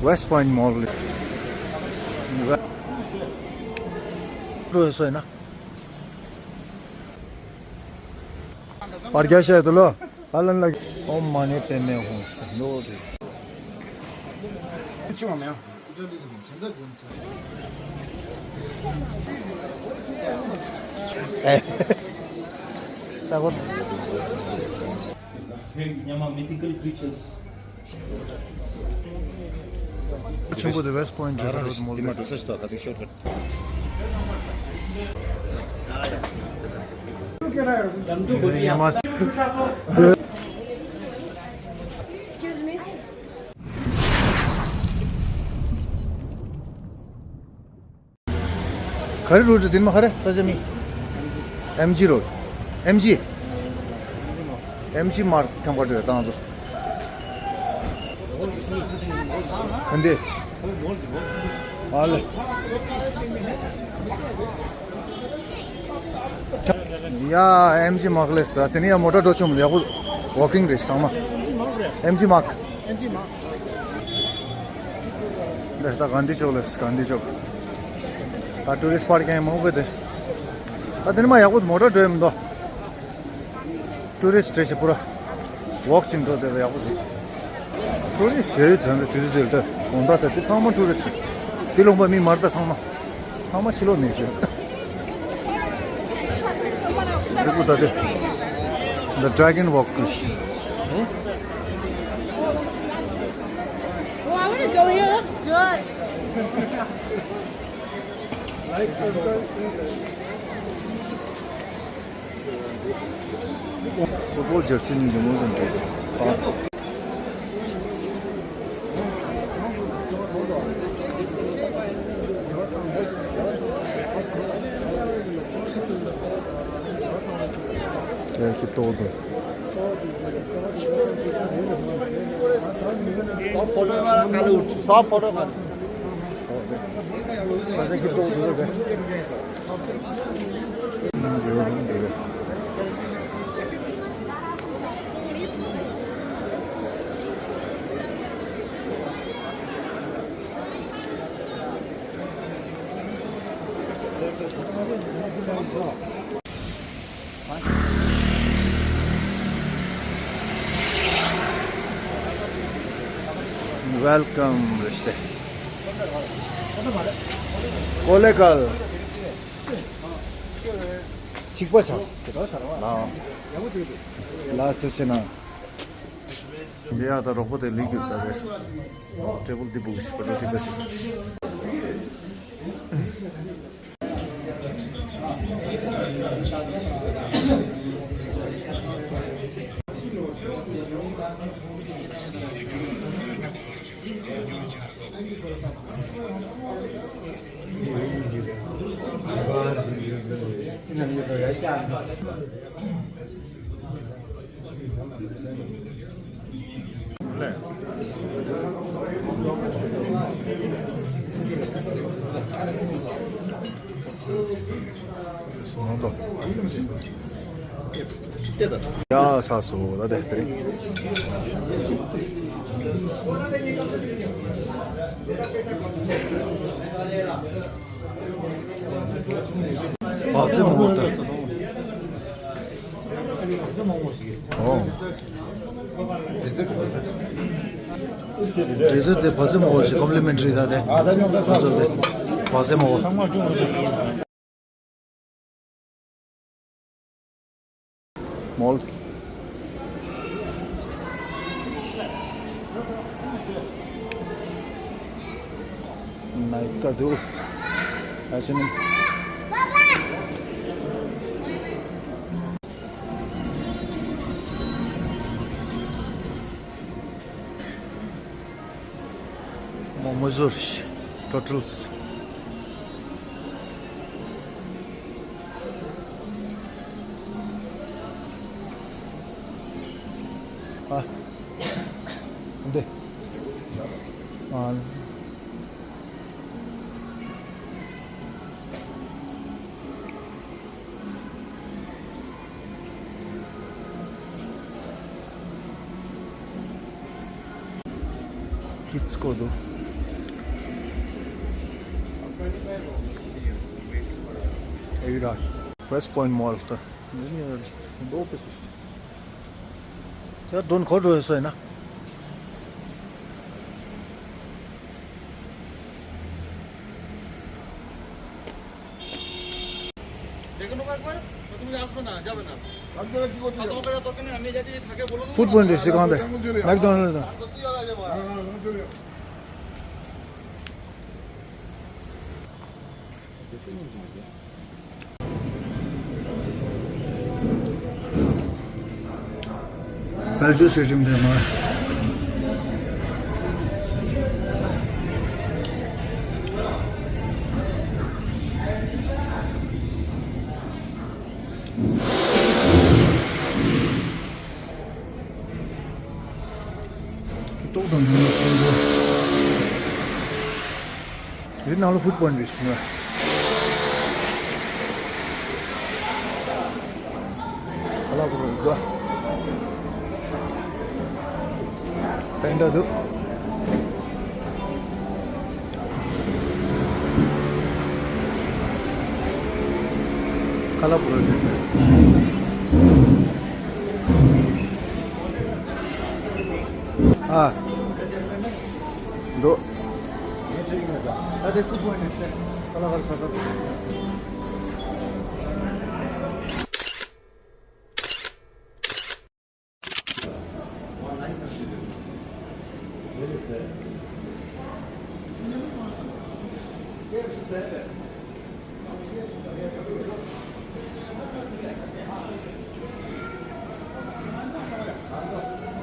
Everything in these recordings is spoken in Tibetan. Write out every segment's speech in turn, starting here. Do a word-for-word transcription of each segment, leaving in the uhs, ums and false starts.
West Point Mall. ལོས་སོ་ཡིན་ན། པར་རྒྱག་བཤད་དུ་ལོ། ཨ་ལན་ལ། ཨོཾ་མ་ཎི་པདྨེ་ཧཱུྃ། ལོ་རེ། ཨེ། ད་གོ། Hey, Myanmar mythical creatures. ཆེན་པོ་དེ་West Point རེད། རེད་མོལ། དེ་མ་འགྲོ་ས་ཞིག་ཏོ་ག་ཚིག་ཤོར་ག Excuse me. ག་རེ་རུ་དེ་མ་ག་རེ་ས་ཆ་མིང་། ཨེམ་ཇི་རོ། ཨེམ་ཇི། ཨེམ་ཇི་མར་ཐེམ་པ་དྲོད་བཏང་ཚོ། ག་འདི། ཨ་ལེ། ཡ། ཨེམ་ཇི་མག་ལས་ས་དེ་ནི་ཡ་མོ་ཊ་འགྲོ་ཆོམ་ཡག་པོ། ཝོ་ཀིང་རེད་ཚང་མ། ཨེམ་ཇི་མག་འདི་ད་གྷན་དྷི་ཅོག་ལས་གྷན་དྷི་ཅོག་ད་ཊུ་རི་སི་པར་ཀིང་མང་པོ་དེ། ད་དེ་ནི་མ་ཡག་པོ་མོ་ཊ་འགྲོ་ཡི་མི་འདུག་ཊུ་རི་སི་ཊི་རེད་ཤག་པུ་ར། ཝོག་ཅིང་འགྲོ་བསྡད་པ་ཡག་པོ་འདུག་ཊུ་རི་སི་ཊི་ཞེ་ཡོད་དོན་རེད། དུས་དུས་དུས་ལྟ་དགོང་དག་ད་དེ་ཚང་མ་ཊུ་རི་སི་ཊི་རེད། དེ་ལུང་པ་མི་མར་ད་ཚང་མ། ཚང་མ་ཕྱི་ལོགས་ནས་བྱས། ཚིག་པོ་ད་དེ། The Dragon Walk གི། Oh, I want to go here. That's good. Football jersey གཉིས་ཀྱི་མོ་དང་འདྲ་འདུག་ཨ། ཨེ་ཁྱི་ཏོག་ཏོ། सब फोटो वाला काले उठ, सब फोटो काले। Welcome རེད་ཤག་ཀོ་ལེ་གལ། གཅིག་པ་ཆགས། ལ། ལ་སྟོད་ཆེ་ན། འདི་ཡ་ད་རོགས་པ་དེ་ལུས་ཀྱི་ད་རེད། ཊེ་བལ་འདི་སྦུག་ཞིག་པ་འགྲོ་ཁྲིད་པ་ཞིག་ཡ་ས་སོ་ལ་དེ་དེ་རིང་། བག་ཙེ་མང་པོ་ལྟ། ཨོ། ཌེ་ཟར་ཊི་དེ་བག་ཙེ་མང་པོ་ཞིག་ཀོམ་པི་ལི་མེན་ཊི་རི་ད་དེ། བག་ཙེ་མང་པོ། མོལ། ནའི་ཀ་དུ། ཨ་ཅི་ནི། མོ་མོ་ཟོར་ཊར་ཊལ་སི། ཨ། འདི། ཨ། Kids སྐོར་འདུག་ཨེ་ར། West Point Mall ད། འདི་ནི་འདོག་པ་སི། ད་དོན་ཁོ་འགྲོ་ཡོད་ས་ཡིན་ན། देखो ना एक बार, तो तुम यहाँ से बना, जा बना। फूड पॉइंट है, सिखाते हैं। मैकडॉनल्ड ना। Belgian stadium དེ་མ། ཏོག་དང་ཉི་མ་སྲིན་པོ། འདི་ནང་ལ་ཧྥུཊ་པོན་རེད་ཟེར་ན། ཁ་ལག་པ་རུ་འདུག་པེན་ཌ་འདུག་ཁ་ལག་པ་རུ་འདུག་ཨ། འགྲོ། ད་དེ་ཀུ་པོ་ནས་ཁ་ལག་ཁར་ས་ས།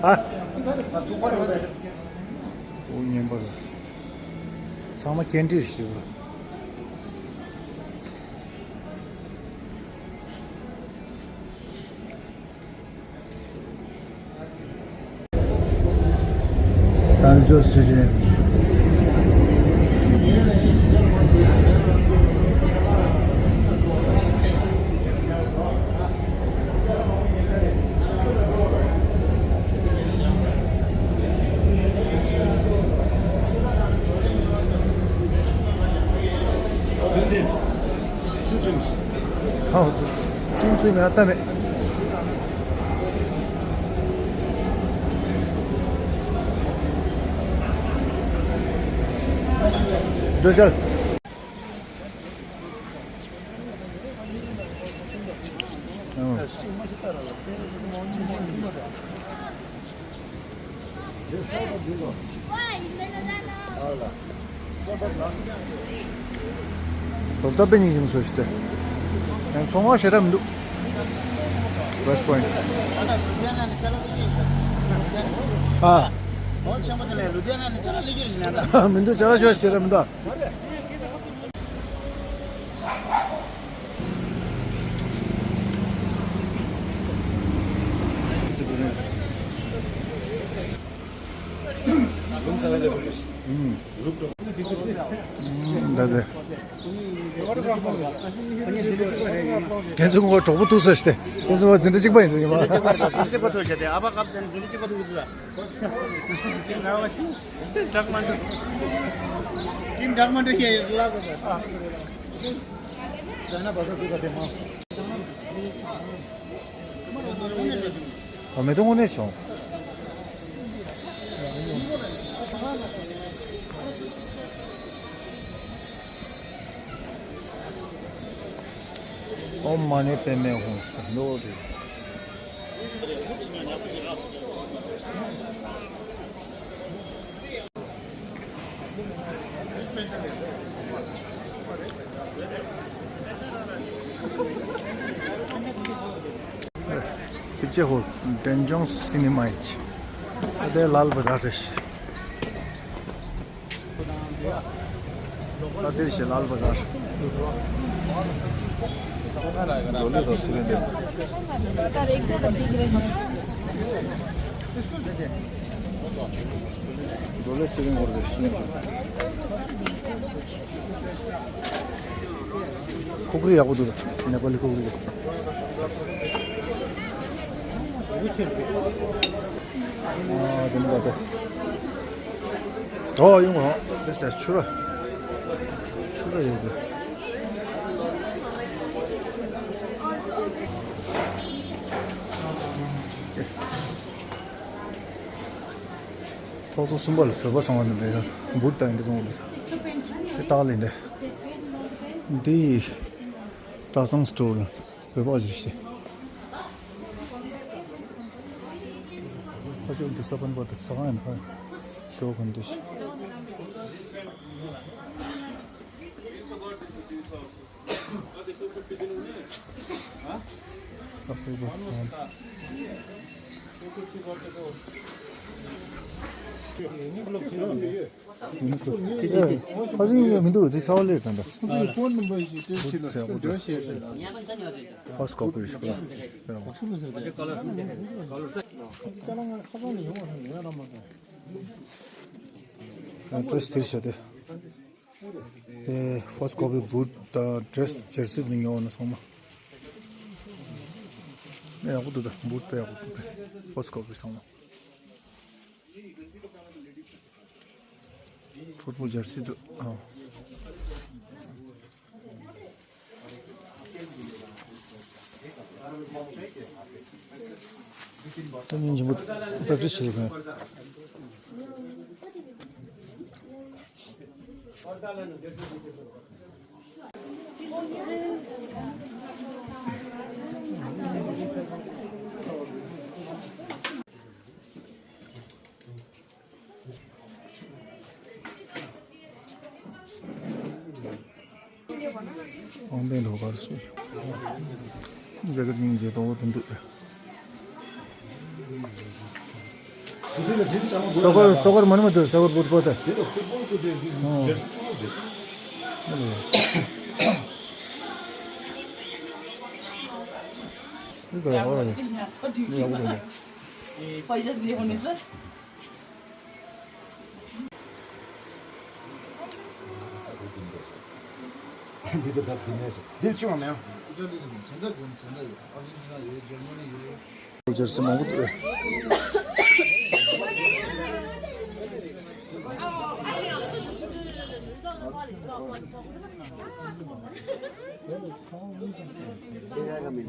ཨ། ཨོ་ཉན་པ་ལ། ཚང་མ་ཀེན་ཊིན་ཞིག་ལ། དལ་འབྱོར་ཚེ་རིང་། ཨོ་ཙི་ཙི། ཀྲིན་སུའི་མེད་ཨ་ཏ་མེད། འགྲོ་བྱ། ཚོགས་ཐབས་པའི་ཉིན་བཞིན་བཟོས་ཤིག་སྟེ། ཡང་ཚོང་བ་ཞེ་དྲག་མི་འདུག West Point། ཨ། མི་འདུག་ཅ་ལག་ཤོག་ཞེ་དྲག་མི་འདུག་ད་ད། ཁྱེད་ཚོ་ངོ་གྲོགས་པོ་ཐུག་ས་ཞིག་སྟེ། ཁྱེད་ཚོ་ངོ་འཛིན་གྲྭ་གཅིག་པ་ཡིན་ཟེར་གྱི་མ། འཛིན་གྲྭ་གཅིག་པ་ཐུག་ས་ཞིག་སྟེ། ཨ་ཕ་སྐབས་དེར་འཛིན་གྲྭ་གཅིག་པ་ཐུག་ས། ཀྲིན་འདྲ་མ་འདུག་ཀྲིན་འདྲ་མ་འདུག་ཡ་ལ་གོ། ཅ་ན་བ་ས་ཚུགས་ཀ་དེ་མ། ཨ་མེ་ཏོག་དངོས་གནས་བྱུང་། ཨོཾ་མ་ཎི་པདྨེ་ཧཱུྃ་ཟེར་འདུག་རེད། Picture hall, Danjong Cinema ཨ་དེ་ལ་ལ་བ་ཟར་རེད། ཨ་དེ་ཞེ་ལ་ལ་བ་ཟར། འགྲོ་ལེ་རོ་སི་རེད་འདི། འགྲོ་ལེ་སི་རེད་འགོར་རེད་ཤི། ཁུག་རི་ཡག་པོ་འདུག་ནེ་པ་ལི་ཁུག་རི། ཨ་དེ་འདྲ་དེ། ཨོ་ཡོང་ཨོ། འདི་ས་ཆུ་ར། ཆུ་ར་ཡོད་དེ། ཐོག་ཚོ་གསུམ་པ་ལ་བོད་པ་སོང་བ་འདི་འདྲ་ཡོད། འབུར་དང་འདི་སོང་བ་འདི་ས། དེ་སྟག་ལས་འདི། འདི། གྲྭ་ཚང་སི་ཊོར་ལ་བོད་པ་ཨ་ཅིག་ཤི། ཨ་ཅིག་འདི་ས་ཕན་པ་དེ་ས་གང་ཡིན་ཧ། ཤོག་གོན་འདི་ཤི། ཁ་སང་ཡང་མི་འདུག་དེ་ཚ་བ་ལས་དང་འདྲ། ཁོང་ཚོའི་ཕོན་ནམ་བར་ཞིག་སྤྲད་ཕྱིན་ལ་སུ་འགྲོ་ཤེས་རེད། ཕར་སི་ཀོ་པི་རེད་ཤག་པ། ཨ་ཌི་རེ་སི་དེར་བཞག་སྟེ། དེ་ཕར་སི་ཀོ་པི་བུཊ་དང་ཌི་རེ་སི་ཇར་སི་དེ་ཉོ་ན་ཚང་མ། ཨེ་ཡག་པོ་འདུག་ད་བུཊ་དཔེ་ཡག་པོ་འདུག་ད་ཕར་སི་ཀོ་པི་ཚང་མ། ཕུཊ་བོལ་ཇར་སི་དུ། ཨ། ད་ཉིན་རྗེས་མ་པྲེག་ཊི་སི་བྱེད་དགོས། ཨང་པའི་ལོ་གར་སོ། ཇེ་ཀེ་ཊི་ཉིན་བརྗེ་ཏོག་དུ་འདུག་སོ་གར་སོ་གར་མ་ནི་མ་འདུག་སོ་གར་བུ་ཏུ་པོ་ཏུ། ཨོ། ཨ་ལེ། འདི་ག་ཡག་པོ་རེད། འདི་ཡག་པོ་རེད། འདི་ད་དུ་མེད་ཟེར། འདིར་ཅི་བ་མེད། ཨི་ཊ་ལི་དུ་མེད། ཟན་ད་གོན་ཟན་ད་ཡོད། ཨར་ཇེན་ཊི་ན་ཡོད། ཇར་མ་ནི་ཡོད། ཇར་སི་མང་པོ་འདུག་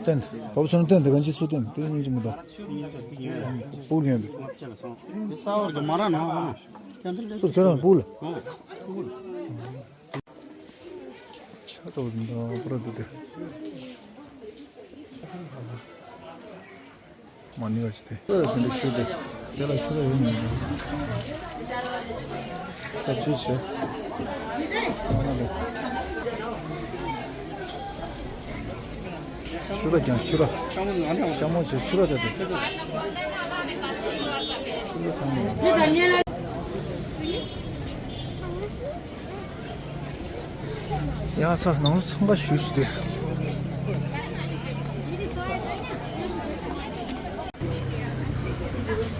བསྟན། བབ་སོང་བསྟན་དེ་ག་ཅི་སུ་བསྟན་དེ་སྙིང་རྗེ་མི་འདུག་སྤུ་ལ་ཡོད་པས། སུ་ཁྱེད་རང་སྤུ་ལ། ཆ་ཏོག་འདི་པུ་ར་འདུག་སྟེ། མ་ཎི་བ་ཅི་སྟེ། དེ་འདྲ་ཞུ་སྟེ། དེ་ལ་ཆུ་ལ་ཡོང་མི་འདུག་ས་བཅུ་བྱས། ཆུ་ལ་ཀྱང་ཆུ་ལ། ཤ་མོ་བྱས་ཆུ་ལ་ད་དེ། ཆུ་ལ་ཚང་མ། ཡང་ས་ནང་ལོ་ཚང་ཁ་ཞུ་ཞུ་སྟེ།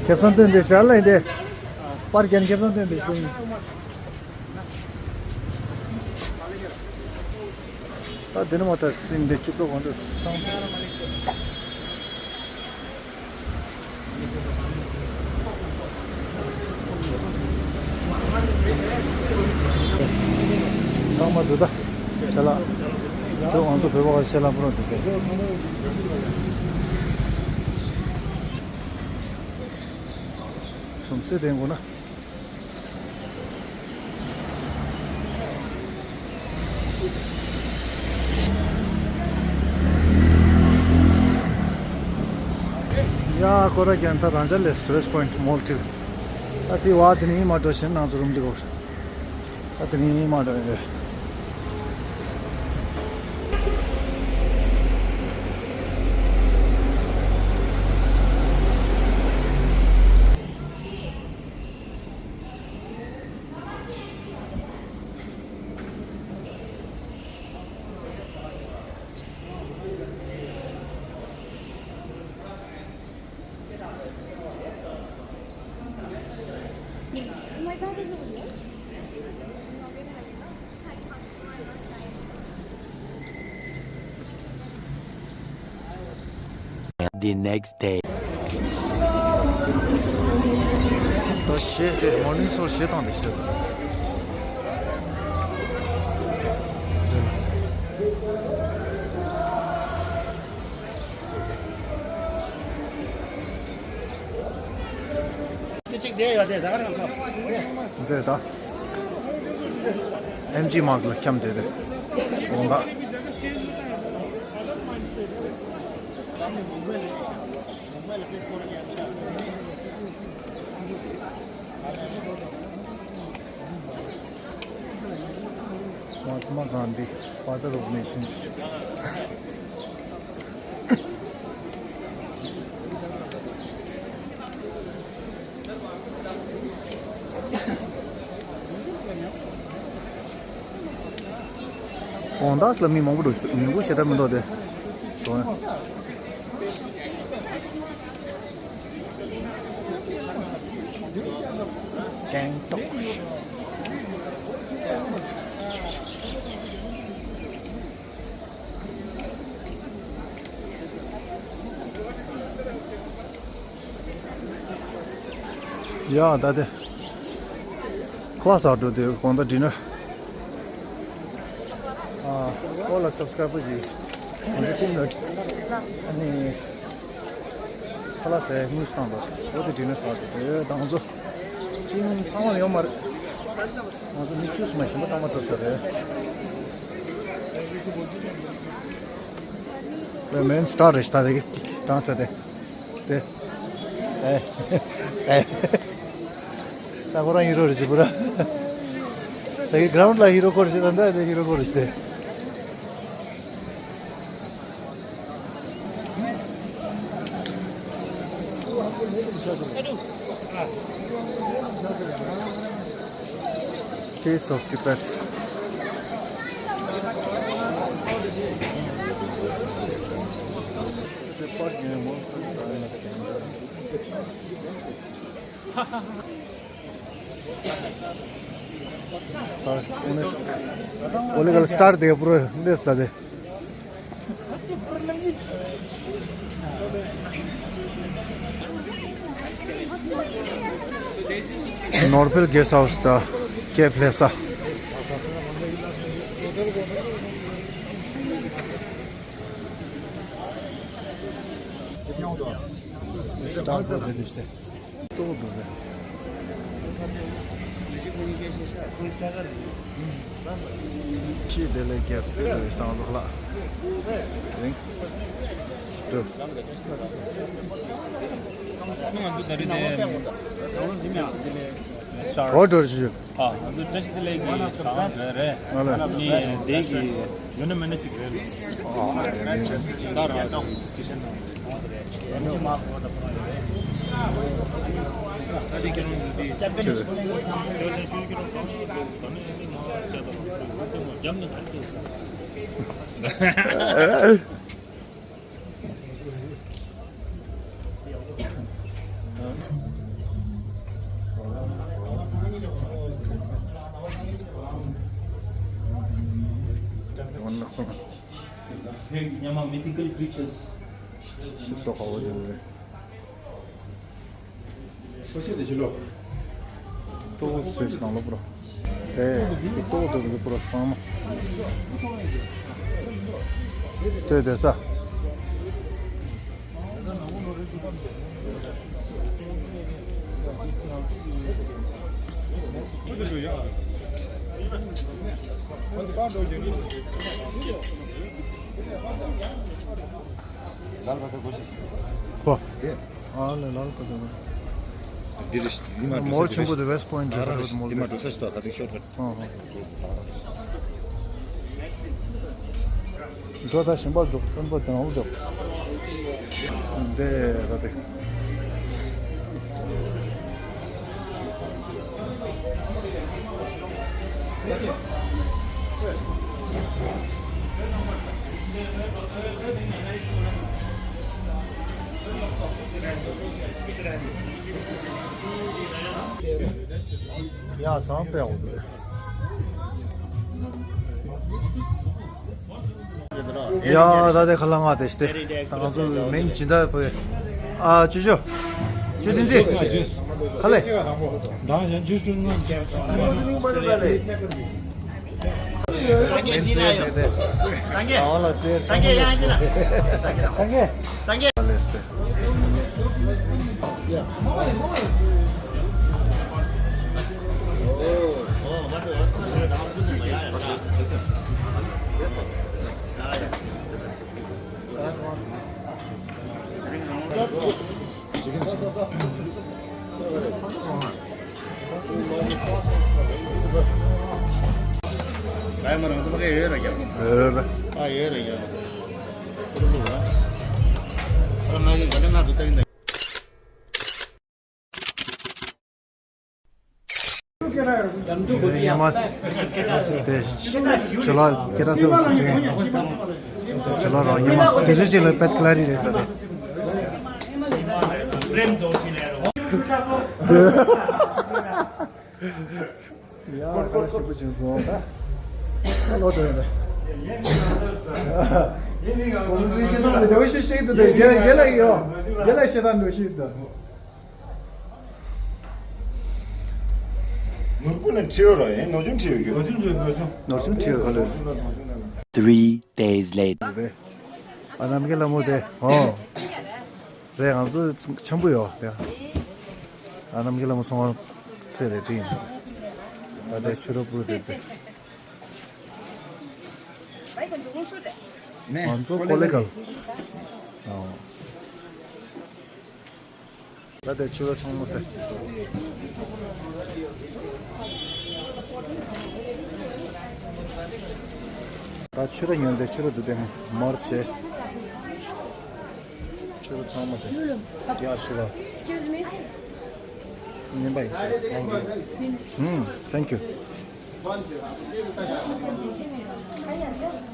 ཁེ་བཟང་སྟོན་ཏེ་ཞར་ལ་ཡིན་ཏེ། པར་རྒྱན་ཁེ་བཟང་སྟོན་ཏེ་ཞུ་ཡིན། ད་དེ་ནི་མ་ད་སྲིན་དེ་སྐྱིད་པོ་གོང་དུ་སང་། ཚང་མ་འདུག་ད། ཅ་ལག་དེ་ང་ཚོ་བོད་པ་ག་ཅ་ལག་པུ་ར་འདུག་སྟེ། ཚོམ་སེ་དེ་དགོས་ན། ཡ་ཀོ་ར་རྒྱན་ཐ་རང་ཅ་ལེ་སི་ཝེ་སི་ཊི་པོ་ཡིན་ཊི་མོལ་ཊི་ལ། ད་དེ་བ་དེ་ནས་མ་འགྲོ་ཞིང་ནང་ཚོ་རུམ་འདི་གོ། ད་དེ་ནས་མ་འགྲོ་ཡིན་རེད། The next day. གཞས་དེ་མོར་ནིང་སོ་གཞས་བཏང་དེ་ཞིག་དེ། འདི་གཅིག་བསྡད་ཡོད་དེ་ད་ག་རང་ཚོ། འདི་ད། ཨེམ་ཇི་མག་ལ་འཁྱམས་བསྡད་དེ། འོང་ག། Mahatma Gandhi father of nation. དགོང་དག་ལ་མི་མང་པོ་འགྲོ་ཞིག་འདུག་ཉིན་གུང་ཞེ་དྲག་མི་འདུག་སྟེ། དོན། ཀེང་ཏོག་ཡ་ད་དེ། ཁ་ལག་ཟ་འགྲོ་དུས་དགོང་དག་ཌི་ནར། ཨ། ཨོ་ལ་སབ་སི་ཀ་རའི་བར་ཞིག་དགོང་དག་ཊིམ་ལ། ཨ་ནི། ཁ་ལག་ཟ་ཡ་དངུལ་བཏང་འདུག་འོ་དེ་ཌི་ནར་ཟ་འགྲོ་དུས་དང་ཚོ། ཊིམ་ཚང་མ་ཡོད་མ་རེད། ང་ཚོ་མི་བཅུ་ཙམ་ཞིམ་པོ་ཚང་མ་འགྲོ་ས་རེད། ཝེ་མེན་སི་ཊར་རེད་ཤག་ད་དེ་གི་གྲངས་ཆ་དེ། དེ། ཨེ། ཨེ། ད་ཁོ་རང་ཧི་རོ་རེད་ཅེ་པུ་ར། ད་གི་གྷ་རའུན་ཌི་ལ་ཧི་རོ་ཁོ་རེད་ཅེ། ད་ད་དེ་ཧི་རོ་ཁོ་རེད་ཅེ། Taste of Tibet. ཨོ་ལེ་གལ་སི་ཊར་དེ་པུ་ར་འདེས་ད་དེ། ནོར་བྷེལ་གེ་སི་ཧའུ་སི་དང་ཀེབ་ལྷ་ས། སི་ཊར་པོ་དེ་འདྲ་ཞིག་སྟེ། ཏོག་འདུག་རེད། ཁྱི་དེ་ལས་རྒྱབ་དེ་ལས་བཏང་འདུག་ལ། རིང་། སྤྲོ། ང་ཚོ་ད་རེས་དེ་གོ་འགྲོ་ཞུ། ཨ། ང་ཚོ་བཀྲ་ཤིས་བདེ་ལེགས་ཀྱི་ཟ་ཁང་རེད། ང་ལ་ནི་དེ་གི་ཡོད་ན་མེད་ན་གཅིག་རེད། ཨ། ཡ་ཡ། ད་རང་ཀི་ཤན་ནང་། Hey, Myanmar mythical creatures. ཤི་སོ་ཁ་བོ་དེ་རེད། ཏོག་ཙམ་ནང་ལོགས་པུ་ར། དེ་ཏོག་ཏོག་གི་པུ་ར་ཚང་མ། དེ་དེ་ས། ལ་ལ་ཕ་ས་གོ་ཤི། ཁོ། ཨ་ལེ་ལ་ལ་ཕ་ས་གོ། འདི་རེད། འདི་མ་འགྲོ་ས་མོར་ཆེན་པོ་དེ་ཝེ་སི་པོ་ཡིན་འདྲ་རེད་མོར་འདི་མ་འགྲོ་ས་ཞིག་ཏོ་ག་ཚིག་ཤོར་རེད། ཧོ་ཧོ། འགྲོ་ད་ཞིམ་པར་འགྲོ་སྟོན་པ་དེ་རང་འགྲོ། འདི་ར་དེ། ཡ་སང་པའོ་དེ། ཡ་ད་དེ་ཁ་ལ་ང་དེ་སྟེ། ད་ང་ཚོ་མིང་ཇི་འདྲ་བོ། ཨ་ཅོ་ཅོ། ཅོ་ཏིན་ཙི། ཁ་ལས། ད་ཡང་ཇུས་ཀྲུང་ན། སངས་རྒྱས་འདི་ན་ཡོད། སངས་རྒྱས། སངས་རྒྱས་ཡང་འདི་ན། སངས་རྒྱས། སངས་རྒྱས། ཨ་མ་རང་ཚོ་ཕ་གི་ཡོད་ར་རྒྱ། ཡོད་ར། ཨ་ཡོད་ར་རྒྱ། ཨ་ང་གི་ག་འདྲ་ང་དུ་ཏག་ཡིན་ད། ཡ་མ་དེ་ཇོ་ལགས་སྐད་གྲགས་ཚོད་ཟེར། ཇོ་ལགས་རང་ཉི་མ་དུས་ཚོད་ཅིག་ལ་པད་ཀ་ལ་རི་རེད་ས་དེ། ཡ་ཁ་ལ་ཞིབ་པོ་བྱུང་སོང་ད། ལོ་དོན་ད། གོང་ཁྲིད་ཤེས་ན་འདྲ་བོ་ཞིག་ཤེས་འདུག་དེ་རྒན་རྒན་ལགས་ཡོ། རྒན་ལགས་ཤེས་ད་འདྲ་ཞིག་འདུག་ནོར་བུ་ནས་ཁྲིའོ་རོ་ཡིན། ནོར་ཆུང་ཁྲིའོ་ཡོད། ནོར་ཆུང་ཁྲིའོ་ནོར་ཆུང་། ནོར་ཆུང་ཁྲིའོ་ག་ལོས། Three days later. ཨ་ནམ་མཁའི་ལྷ་མོ་དེ་ཨོ། རེད་ང་ཚོ་འཆམ་པོ་ཡོད་དེ། ཨ་ནམ་མཁའི་ལྷ་མོ་སོང་བ་ཚེ་རེད་དེ་ཡིན། ད་དེ་ཆུ་རོ་པུར་དེ་དེ། ང་ཚོ་ཀོ་ལེ་གལ། ཨོ། ད་དེ་ཕྱི་ལོ་ཚང་མ་དེ། ད་ཕྱི་ལོ་ཉོན་དེ་ཕྱི་ལོ་འདུག་དེ་མར་བྱེད། ཕྱི་ལོ་ཚང་མ་དེ། ཡ་ཕྱི་ལོ། Excuse me. ཉན་པ་ཡིན་ཟེར། ཨུམ། Thank you.